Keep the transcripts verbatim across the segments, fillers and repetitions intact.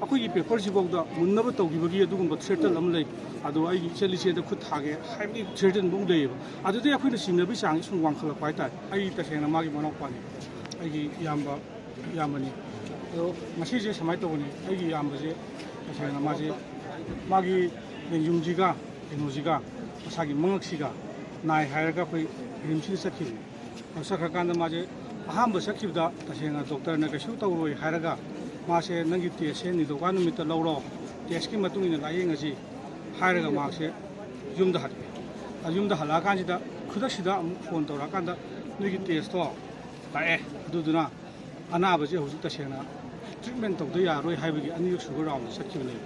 ꯑꯩꯈꯣꯏꯒꯤ ꯄꯦꯄꯔꯁꯤꯐꯥꯎꯗ ꯃꯨꯟꯅꯕ ꯇꯧꯈꯤꯕꯒꯤ ꯑꯗꯨꯒꯨꯝꯕ ꯊ꯭ꯔꯦꯠꯇꯟ ꯑꯃ ꯂꯩ꯫ ꯑꯗꯣ ꯑꯩꯒꯤ ꯏꯆꯜ ꯏꯆꯦꯗ ꯈꯨꯠ ꯊꯥꯒꯦ ꯍꯥꯏꯕꯒꯤ ꯊ꯭ꯔꯦꯠꯇꯟ ꯐꯥꯎ ꯂꯩꯌꯦꯕ꯫ ꯑꯗꯨꯗꯩ ꯑꯩꯈꯣꯏꯅ ꯆꯤꯡꯅꯕꯒꯤ ꯆꯥꯡꯁꯦ ꯁꯨꯝ ꯋꯥꯡꯈꯠꯂꯛꯄ ꯍꯥꯏꯇꯥꯔꯦ꯫ ꯑꯩ ꯇꯁꯦꯡꯅ ꯃꯥꯒꯤ ꯃꯅꯥꯎꯄꯥꯅꯤ, ꯑꯩꯒꯤ ꯏꯌꯥꯝꯕ ꯏꯌꯥꯝꯕꯅꯤ꯫ ꯑꯗꯣ ꯉꯁꯤꯁꯦ ꯁꯨꯃꯥꯏꯅ ꯇꯧꯕꯅꯤ, ꯑꯩꯒꯤ ꯏꯌꯥꯝꯕꯁꯦ ꯇꯁꯦꯡꯅ ꯃꯥꯁꯦ ꯃꯥꯒꯤ ꯂꯦꯡꯖꯨꯝꯁꯤꯒ ꯀꯩꯅꯣꯁꯤꯒ ꯃꯁꯥꯒꯤ ꯃꯉꯛꯁꯤꯒ ꯅꯥꯏ ꯍꯥꯏꯔꯒ ꯑꯩꯈꯣꯏ ꯔꯤꯝꯁꯁꯤꯗ ꯆꯠꯈꯤꯕꯅꯤ꯫ ꯑꯗꯨ ꯆꯠꯈ꯭ꯔꯀꯥꯟꯗ ꯃꯥꯁꯦ ꯑꯍꯥꯟꯕ ꯆꯠꯈꯤꯕꯗ ꯇꯁꯦꯡꯅ ꯗꯣꯛꯇꯔꯅ ꯀꯩꯁꯨ ꯇꯧꯔꯣꯏ ꯍꯥꯏꯔꯒ ꯃꯥꯁꯦ ꯅꯪꯒꯤ ꯇꯦꯁꯁꯦ ꯅꯤꯡꯊꯧꯀꯥ ꯅꯨꯃꯤꯠꯇ ꯂꯧꯔꯣ, ꯇꯦꯁꯀꯤ ꯃꯇꯨꯡ ꯏꯟꯅ ꯂꯥꯏꯌꯦꯡꯉꯁꯤ ꯍꯥꯏꯔꯒ ꯃꯥꯁꯦ ꯌꯨꯝꯗ ꯍꯜꯂꯛꯑꯦ꯫ ꯑꯗꯨ ꯌꯨꯝꯗ ꯍꯜꯂꯛꯑꯀꯥꯟꯁꯤꯗ ꯈꯨꯗꯛꯁꯤꯗ ꯑꯃꯨꯛ ꯐꯣꯟ ꯇꯧꯔꯛꯑꯀꯥꯟꯗ ꯅꯣꯏꯒꯤ ꯇꯦꯁꯇꯣ ꯂꯥꯛꯑꯦ, ꯑꯗꯨꯗꯨꯅ ꯑꯅꯥꯕꯁꯦ ꯍꯧꯖꯤꯛ ꯇꯁꯦꯡꯅ ꯇ꯭ꯔꯤꯠꯃꯦꯟ ꯇꯧꯗ ꯌꯥꯔꯣꯏ ꯍꯥꯏꯕꯒꯤ ꯑꯅꯤꯔꯛ ꯁꯨꯕ ꯔꯥꯎꯟꯗ ꯆꯠꯈꯤꯕꯅꯦꯕ꯫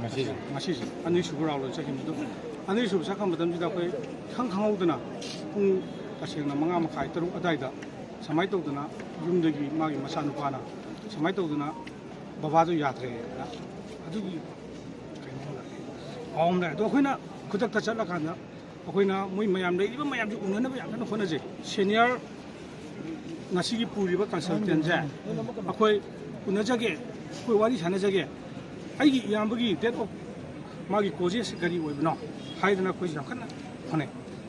ꯉꯁꯤꯁꯦ? ꯉꯁꯤꯁꯦ ꯑꯅꯤꯁꯨꯕ ꯔꯥꯎꯟꯗ ꯆꯠꯈꯤꯕꯅꯤ꯫ ꯑꯗꯨ ꯑꯅꯤꯁꯨꯕ ꯆꯠꯈ꯭ꯔ ꯃꯇꯝꯁꯤꯗ ꯑꯩꯈꯣꯏ ꯏꯈꯪ ꯈꯪꯍꯧꯗꯅ ꯄꯨꯡ ꯇꯁꯦꯡꯅ ꯃꯉꯥ ꯃꯈꯥꯏ, ꯇꯔꯨꯛ ꯑꯗꯥꯏꯗ ꯁꯨꯃꯥꯏꯅ ꯇꯧꯗꯅ ꯌꯨꯝꯗꯒꯤ ꯃꯥꯒꯤ ꯃꯆꯥꯅꯨꯄꯥꯅ ꯁꯨꯃꯥꯏꯅ ꯇꯧꯗꯅ ꯕꯕꯥꯗꯣ ꯌꯥꯗ꯭ꯔꯦꯅ ꯑꯗꯨꯒꯤ ꯀꯩꯅꯣ ꯑꯃ ꯂꯥꯛꯑꯦ, ꯄꯥꯎ ꯑꯃ ꯂꯥꯛꯑꯦ꯫ ꯑꯗꯣ ꯑꯩꯈꯣꯏꯅ ꯈꯨꯗꯛꯇ ꯆꯠꯂꯀꯥꯟꯗ ꯑꯩꯈꯣꯏꯅ ꯃꯣꯏ ꯃꯌꯥꯝ ꯂꯩꯔꯤꯕ ꯃꯌꯥꯝꯁꯦ ꯎꯅꯅꯕ ꯌꯥꯝ ꯀꯟꯅ ꯍꯣꯠꯅꯖꯩ꯫ ꯁꯦꯅꯤꯌꯔ ꯉꯁꯤꯒꯤ ꯄꯨꯔꯤꯕ ꯀꯟꯁꯜꯇꯦꯟꯁꯦ ꯑꯩꯈꯣꯏ ꯎꯅꯖꯒꯦ, ꯑꯩꯈꯣꯏ ꯋꯥꯔꯤ ꯁꯥꯟꯅꯖꯒꯦ, ꯑꯩꯒꯤ ꯏꯌꯥꯝꯕꯒꯤ ꯗꯦꯠ ꯑꯣꯐ ꯃꯥꯒꯤ ꯀꯣꯖꯦꯁ ꯀꯔꯤ ꯑꯣꯏꯕꯅꯣ ꯍꯥꯏꯗꯅ ꯑꯩꯈꯣꯏꯁꯦ ꯌꯥꯝ ꯀꯟꯅ ꯍꯣꯠꯅꯩ꯫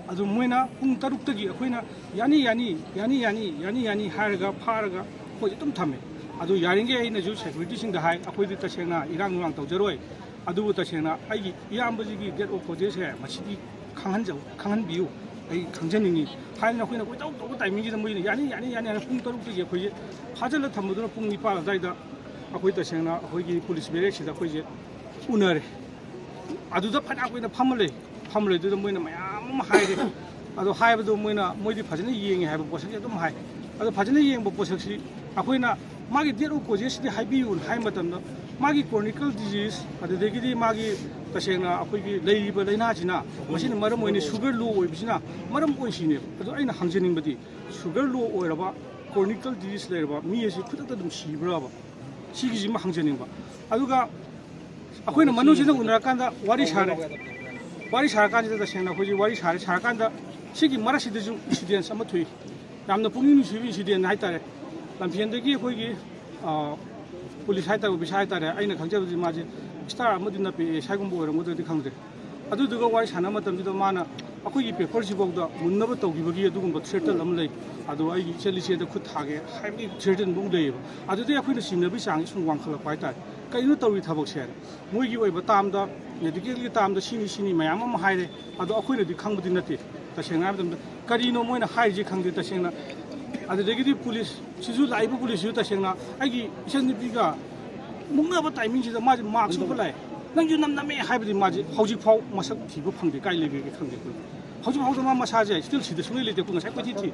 ꯑꯗꯨ ꯃꯣꯏꯅ ꯄꯨꯡ ꯇꯔꯨꯛꯇꯒꯤ ꯑꯩꯈꯣꯏꯅ ꯌꯥꯅꯤ, ꯌꯥꯅꯤ, ꯌꯥꯅꯤ, ꯌꯥꯅꯤ, ꯌꯥꯅꯤ, ꯌꯥꯅꯤ ꯍꯥꯏꯔꯒ ꯐꯥꯔꯒ ꯑꯩꯈꯣꯏꯁꯦ ꯑꯗꯨꯝ ꯊꯝꯃꯦ꯫ ꯑꯗꯨ ꯌꯥꯔꯤꯈꯩ ꯑꯩꯅꯁꯨ ꯁꯦꯀ꯭ꯌꯨꯔꯤꯇꯤꯁꯤꯡꯗ ꯍꯥꯏ, ꯑꯩꯈꯣꯏꯗꯤ ꯇꯁꯦꯡꯅ ꯏꯔꯥꯡ ꯅꯨꯔꯥꯡ ꯇꯧꯖꯔꯣꯏ, ꯑꯗꯨꯕꯨ ꯇꯁꯦꯡꯅ ꯑꯩꯒꯤ ꯏꯌꯥꯝꯕꯁꯤꯒꯤ ꯗꯦꯠ ꯑꯣꯐ ꯀꯣꯖꯦꯁꯁꯦ ꯃꯁꯤꯗꯤ ꯈꯪꯍꯟꯖꯧ, ꯈꯪꯍꯟꯕꯤꯌꯨ, ꯑꯩ ꯈꯪꯖꯅꯤꯡꯉꯤ ꯍꯥꯏꯅ ꯑꯩꯈꯣꯏꯅ ꯀꯣꯏꯇꯧ ꯇꯧꯕ ꯇꯥꯏꯃꯤꯡꯁꯤꯗ ꯃꯣꯏꯅ ꯌꯥꯅꯤ, ꯌꯥꯅꯤ, ꯌꯥꯅꯤ ꯍꯥꯏꯅ ꯄꯨꯡ ꯇꯔꯨꯛꯇꯒꯤ ꯑꯩꯈꯣꯏꯁꯦ ꯐꯥꯖꯤꯜꯂ ꯊꯝꯕꯗꯨꯅ ꯄꯨꯡ ꯅꯤꯄꯥꯜ ꯑꯗꯨꯋꯥꯏꯗ ꯑꯩꯈꯣꯏ ꯇꯁꯦꯡꯅ ꯑꯩꯈꯣꯏꯒꯤ ꯄꯨꯂꯤꯁ ꯕꯦꯔꯦꯛꯁꯤꯗ ꯑꯩꯈꯣꯏꯁꯦ ꯎꯅꯔꯦ꯫ ꯑꯗꯨꯗ ꯐꯅꯌꯥꯝ ꯀꯨꯏꯅ ꯐꯝꯃ ꯂꯩ꯫ ꯐꯝꯃ ꯂꯩꯗꯨꯗ ꯃꯣꯏꯅ ꯃꯌꯥꯝ ꯑꯃ ꯍꯥꯏꯔꯦ꯫ ꯑꯗꯣ ꯍꯥꯏꯕꯗꯣ ꯃꯣꯏꯅ, ꯃꯣꯏꯗꯤ ꯐꯖꯅ ꯌꯦꯡꯉꯦ ꯍꯥꯏꯕ ꯄꯣꯠꯁꯛꯁꯦ ꯑꯗꯨꯝ ꯍꯥꯏ꯫ ꯑꯗꯣ ꯐꯖꯅ ꯌꯦꯡꯕ ꯄꯣꯠꯁꯛꯁꯤ ꯑꯩꯈꯣꯏꯅ ꯃꯥꯒꯤ ꯗꯦꯠ ꯑꯣꯐ ꯀꯣꯖꯦꯁꯁꯤꯗꯤ ꯍꯥꯏꯕꯤꯌꯨꯅ ꯍꯥꯏ ꯃꯇꯝꯗ ꯃꯥꯒꯤ ꯀ꯭ꯔꯣꯅꯤꯀꯦꯜ ꯗꯤꯖꯤꯁ, ꯑꯗꯨꯗꯒꯤꯗꯤ ꯃꯥꯒꯤ ꯇꯁꯦꯡꯅ ꯑꯩꯈꯣꯏꯒꯤ ꯂꯩꯔꯤꯕ ꯂꯥꯏꯅꯥꯁꯤꯅ, ꯃꯁꯤꯅ ꯃꯔꯝ ꯑꯣꯏꯅ ꯁꯨꯒꯔ ꯂꯣ ꯑꯣꯏꯕꯁꯤꯅ ꯃꯔꯝ ꯑꯣꯏꯁꯤꯅꯦꯕ꯫ ꯑꯗꯣ ꯑꯩꯅ ꯍꯪꯖꯅꯤꯡꯕꯗꯤ ꯁꯨꯒꯔ ꯂꯣ ꯑꯣꯏꯔꯕ, ꯀ꯭ꯔꯣꯅꯤꯀꯦꯜ ꯗꯤꯖꯤꯁ ꯂꯩꯔꯕ ꯃꯤ ꯑꯁꯤ ꯈꯨꯗꯛꯇ ꯑꯗꯨꯝ ꯁꯤꯕ꯭ꯔꯕ? ꯁꯤꯒꯤꯁꯤꯃ ꯍꯪꯖꯅꯤꯡꯕ꯫ ꯑꯗꯨꯒ ꯑꯩꯈꯣꯏꯅ ꯃꯅꯨꯡꯁꯤꯗ ꯎꯅꯔꯀꯥꯟꯗ ꯋꯥꯔꯤ ꯁꯥꯔꯦ꯫ ꯋꯥꯔꯤ ꯁꯥꯔꯀꯥꯟꯁꯤꯗ ꯇꯁꯦꯡꯅ ꯑꯩꯈꯣꯏꯁꯦ ꯋꯥꯔꯤ ꯁꯥꯔꯦ꯫ ꯁꯥꯔꯀꯥꯟꯗ ꯁꯤꯒꯤ ꯃꯔꯛꯁꯤꯗꯁꯨ ꯏꯟꯁꯤꯗꯦꯟꯁ ꯑꯃ ꯊꯣꯛꯏ꯫ ꯌꯥꯝꯅ ꯄꯨꯛꯅꯤꯡ ꯅꯨꯡꯁꯤꯕ ꯏꯟꯁꯤꯗꯦꯟ ꯍꯥꯏꯇꯥꯔꯦ꯫ ꯂꯝꯐꯦꯟꯗꯒꯤ ꯑꯩꯈꯣꯏꯒꯤ, ꯑ, ꯄꯨꯂꯤꯁ ꯍꯥꯏꯇꯥꯔꯦ, ꯑꯣꯐꯤꯁꯥꯔ ꯍꯥꯏꯇꯥꯔꯦ, ꯑꯩꯅ ꯈꯪꯖꯕꯗꯤ ꯃꯥꯁꯦ ꯏꯁꯇꯥꯔ ꯑꯃꯗꯤ ꯅꯞꯄꯦ, ꯑꯦ, ꯁꯥꯏꯒꯨꯝꯕ ꯑꯣꯏꯔꯝꯒꯗ꯭ꯔꯗꯤ ꯈꯪꯗ꯭ꯔꯦ꯫ ꯑꯗꯨꯗꯨꯒ ꯋꯥꯔꯤ ꯁꯥꯟꯅꯕ ꯃꯇꯝꯁꯤꯗ ꯃꯥꯅ ꯑꯩꯈꯣꯏꯒꯤ ꯄꯦꯄꯔꯁꯤꯐꯥꯎꯗ ꯃꯨꯟꯅꯕ ꯇꯧꯈꯤꯕꯒꯤ ꯑꯗꯨꯒꯨꯝꯕ ꯊ꯭ꯔꯦꯠꯇꯟ ꯑꯃ ꯂꯩ꯫ ꯑꯗꯣ ꯑꯩꯒꯤ ꯏꯆꯜ ꯏꯆꯦꯗ ꯈꯨꯠ ꯊꯥꯒꯦ ꯍꯥꯏꯕꯒꯤ ꯊ꯭ꯔꯦꯠꯇꯟ ꯑꯃ ꯂꯩꯌꯦꯕ꯫ ꯑꯗꯨꯗꯤ ꯑꯩꯈꯣꯏꯅ ꯆꯤꯡꯅꯕꯒꯤ ꯆꯥꯡꯁꯤ ꯁꯨꯝ ꯋꯥꯡꯈꯠꯂꯛꯄ ꯍꯥꯏꯇꯥꯔꯦ꯫ ꯀꯩꯅꯣ ꯇꯧꯔꯤ ꯊꯕꯛꯁꯦ ꯍꯥꯏꯅ ꯃꯣꯏꯒꯤ ꯑꯣꯏꯕ ꯇꯥꯝꯗ, ꯃꯦꯗꯤꯀꯦꯜꯒꯤ ꯇꯥꯝꯗ ꯁꯤꯅꯤ ꯁꯤꯅꯤ ꯃꯌꯥꯝ ꯑꯃ ꯍꯥꯏꯔꯦ꯫ ꯑꯗꯣ ꯑꯩꯈꯣꯏꯅꯗꯤ ꯈꯪꯕꯗꯤ ꯅꯠꯇꯦ꯫ ꯇꯁꯦꯡꯅ ꯍꯥꯏꯕ ꯃꯇꯝꯗ ꯀꯔꯤꯅꯣ ꯃꯣꯏꯅ ꯍꯥꯏꯔꯤꯁꯦ ꯈꯪꯗꯦ ꯇꯁꯦꯡꯅ꯫ ꯑꯗꯨꯗꯒꯤꯗꯤ ꯄꯨꯂꯤꯁꯁꯤꯁꯨ, ꯂꯥꯛꯏꯕ ꯄꯨꯂꯤꯁꯁꯤꯁꯨ ꯇꯁꯦꯡꯅ ꯑꯩꯒꯤ ꯏꯆꯟꯅꯨꯄꯤꯒ ꯃꯨꯛꯅꯕ ꯇꯥꯏꯃꯤꯡꯁꯤꯗ ꯃꯥꯁꯦ ꯃꯥꯛꯁ ꯎꯞꯄ ꯂꯥꯛꯑꯦ꯫ "ꯅꯪꯁꯨ ꯅꯝ ꯅꯝꯃꯦ" ꯍꯥꯏꯕꯗꯤ ꯃꯥꯁꯦ ꯍꯧꯖꯤꯛꯐꯥꯎ ꯃꯁꯛ ꯊꯤꯕ ꯐꯪꯗꯦ, ꯀꯥꯏ ꯂꯩꯒꯦ ꯈꯪꯗꯦ꯫ ꯑꯩꯈꯣꯏ ꯍꯧꯖꯤꯛꯐꯥꯎꯗ ꯃꯥ ꯃꯁꯥꯁꯦ ꯁ꯭ꯇꯤꯜ ꯁꯤꯗ ꯁꯨꯡꯂꯩ ꯂꯩꯇꯦ꯫ ꯑꯩꯈꯣꯏ ꯉꯁꯥꯏ ꯀꯣꯏꯊꯤ ꯊꯤ꯫